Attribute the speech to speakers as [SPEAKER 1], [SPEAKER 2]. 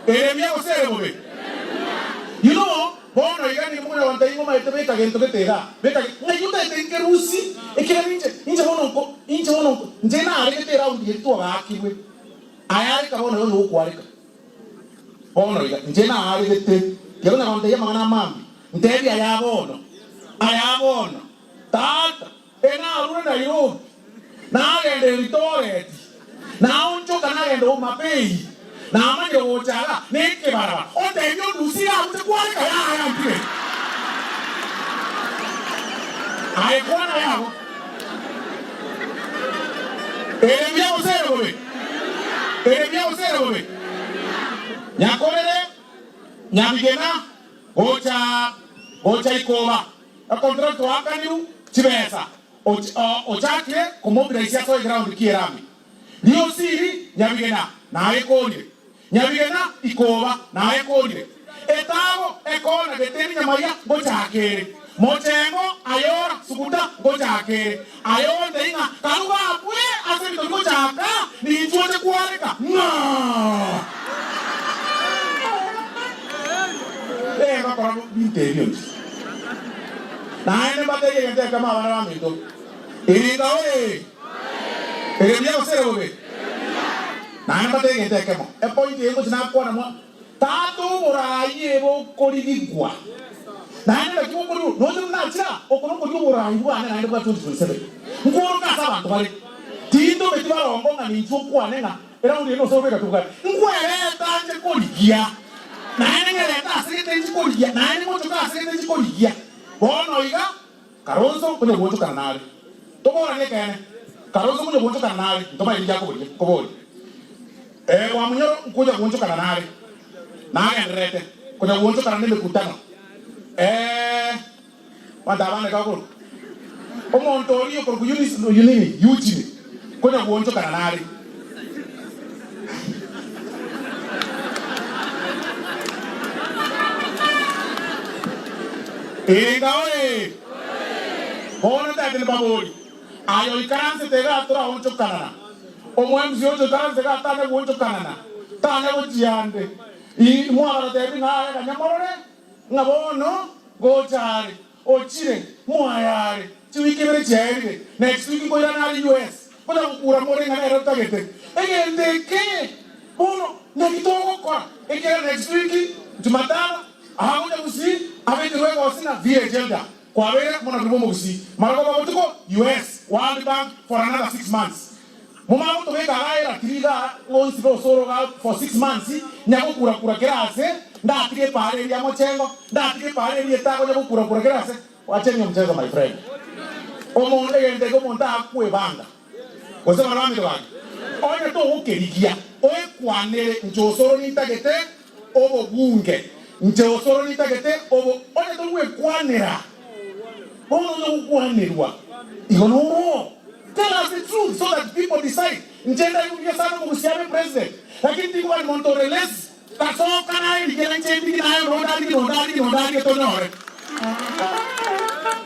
[SPEAKER 1] Ere buya gose ere bobe? You know, bono iga nigo mokonya gontebia ng'a omaete beka gento gete igaa, beka ge, ng'ai otaete nkerusie, ekiagera inche, inche bono nko, inche bono nko, inche naregete eround eria twagaakirwe, aye areka bono iga onye gokwareka. Bono iga, inche naaregete, tiga konya gontebia amang'ana amambe, ntebie aya bono, aya bono, Tata, Enarure Nairobi, nagenda Eldoret, naonchoka nagenda Homa Bay, namanyire gocha iga nekebaraba, ontebie ondusie iga agocha kwareka yaya ntige. Aye kwana yago. Ere buya gose ere bobe? Ere buya gose ere bobe? Nyakorere Nyabigena gocha gocha Ikoba. Econtract oakanirwe chibesa ochakire komobilise asoe eground ki'erami. Riosiri nyabigena nayekonire, nyabigena ikoba nayekonire, etago ekona geteni nyamaiya ngochaka ere, mochengo ayora suguta ngochaka ere, ayonde ing'a karuga abwe ase ebinto bigochaka ninchwe oche kwareka ng'a. Ee, ngakora binto ebi bionsi. Naende mbateebie egento ekemo abana baminto, Iringa oye! Ere buya gose ere bobe? Naende mbateebie egento ekemo, epointi eye ngochia nakwana mwa Tata oboraai ebe okorigigwa. Naende naki bokorigwa? Nonya buna nachire aa, oko nokoria oboraai bwane naende bwa 2027. Nkworoka ase abanto bare. Tintometi barongo ng'a ninchwe okwane ng'a Eraundi eye nose obeka tobwate. Nkwereta nche korigia, naende ng'erete ase gete nchi korigia, naende ngochoka ase gete nchi korigia. Bono iga, Kalonzo nkonya gwochokana nare. Toboranie ekeene, Kalonzo nkonya gwochokana nare, ntomaeti ngiakoboria, nkoborie. Ee, Wamunyoro nkonya gwochokana nare, nagendererete konya gwochokana nemekutano. Ee, Abanto abande gakorokwa omonto oria okorokwa Eunice, nini, Eugene, konya gwoonchokana nare. Enga oye! Bono ntagete nimbaborie, aye oikaransete igaa toraonchokanana, omo-MC ocho oikaranse igaa tanya gwoonchokanana, tanya gochia ande, i mwabaratebia ng'a aye ganya morore, Ng'a bono ngocha are, ochire, mwaye are, chiwiki ibere chiaerire, next week nkoirana are US, konya gokura more ng'a nere otagete egento eke. Bono naki togokora? Ekiagera next week Jumatano agocha Gusii abekerwe egosi ng'a village elder kwabeire omonabiri bw'omogusii maragoba botuko US, World Bank for another 6 months. Momanye gotobeka igaa eratiri igaa onsi osoro igaa for 6 months nyagokura kura kera ase ndatige epaara eria mochengo ndatige epaara eria etago nyagokura kura kera ase wacheni omchezo my friend omonto egento eke omonto akwebanga gose bana baminto gaki onye togokerigia oekwanere inche osoro nintagete obobunge inche osoro nintagete obo onye togwekwanera Bono onye gokwanerwa igo noro. Tell us the truth so that people decide. Inche ndari buya sana omogusi abe president lakini tingobani monto ore lazy tasoka naye rigera inche ndigi naye onde arigi nonde arigi nonde arige tonyore.